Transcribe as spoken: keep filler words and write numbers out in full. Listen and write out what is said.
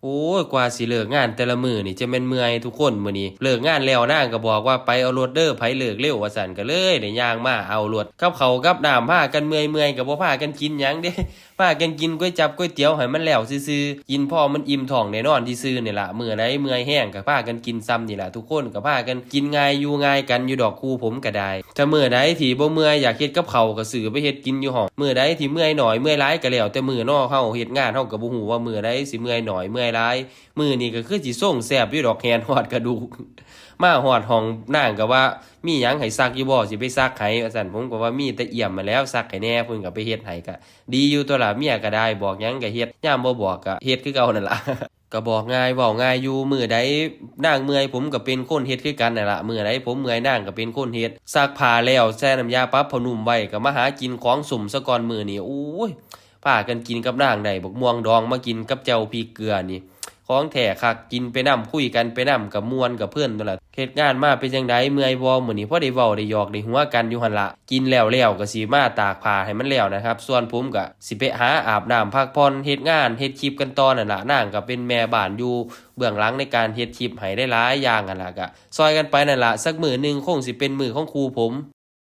โอ้ย กว่าสิเลิกงานแต่ละมื้อนี่จะแม่นเมื่อยทุกคน มื้อนี้เลิกงานแล้วนางก็บอกว่าไปเอารถเด้อ ไผเลิกเร็วว่าซั่น ก็เลยได้ย่างมาเอารถ กับข้าวกับน้ำ พากันเมื่อยๆ ก็บ่พากันกินหยังเด้ พากันกินก๋วยจั๊บก๋วยเตี๋ยวให้มันแล้วซื่อๆ กินพอมันอิ่มท้องได้นอนซื่อๆ นี่ล่ะ มื้อใดเมื่อยแฮงก็พากันกินส่ำนี่ล่ะ ทุกคนก็พากันกินง่ายอยู่ง่ายกันอยู่ดอก คู่ผมก็ได้ ถ้ามื้อใดที่บ่เมื่อยอยากเฮ็ดกับข้าวก็ซื้อไปเฮ็ดกินอยู่ห้อง มื้อใดที่เมื่อยน้อยเมื่อยหลายก็แล้วแต่มื้อเนาะ เฮาเฮ็ดงานเฮาก็บ่ฮู้ว่ามื้อใดสิเมื่อยน้อยเมื่อยหลาย มื้อนี้ก็คือสิส่งแซ่บอยู่ดอก แฮนฮอดกระดูก มาฮอดห้องนางก็ว่า "มีหยังให้ซักอยู่บ่ สิไปซักให้" ว่าซั่น ผมก็ว่า "มีแต่เอี่ยมมาแล้ว ซักให้แหน่" เพิ่นก็ไปเฮ็ดให้ ก็ดีอยู่ตั๊วล่ะ เมียก็ได้ บอกหยังก็เฮ็ด ยามบ่บอกก็เฮ็ดคือเก่านั่นล่ะ ก็บอกง่ายเว้าง่ายอยู่ มื้อใดนางเมื่อยผมก็เป็นคนเฮ็ดคือกันนั่นล่ะ มื้อใดผมเมื่อยนางก็เป็นคนเฮ็ด ซักผ้าแล้วแช่น้ำยาปรับผ้านุ่มไว้ ก็มาหากินของส้มซะก่อนมื้อนี้ โอ้ย พากันกินกับนางได้บักม่วงดอง มากินกับแจ่วพริกเกลือนี่ ของแท้คัก กินไปนำ คุยกันไปนำ ก็ม่วนก็เพลินตั๊วล่ะ เฮ็ดงานมาเป็นจั่งใด เมื่อยบ่ มื้อนี้พอได้เว้าได้หยอกได้หัวกันอยู่หั่นล่ะ กินแล้วแล้วก็สิมาตากผ้าให้มันแล้วนะครับ ส่วนผมก็สิไปหาอาบน้ำพักผ่อน เฮ็ดงานเฮ็ดคลิปกันต่อนั่นล่ะ นางก็เป็นแม่บ้านอยู่เบื้องหลังในการเฮ็ดคลิปให้หลายๆอย่างหั่นล่ะ ก็ซ่อยกันไปนั่นล่ะ สักมื้อหนึ่งคงสิเป็นมื้อของคู่ผม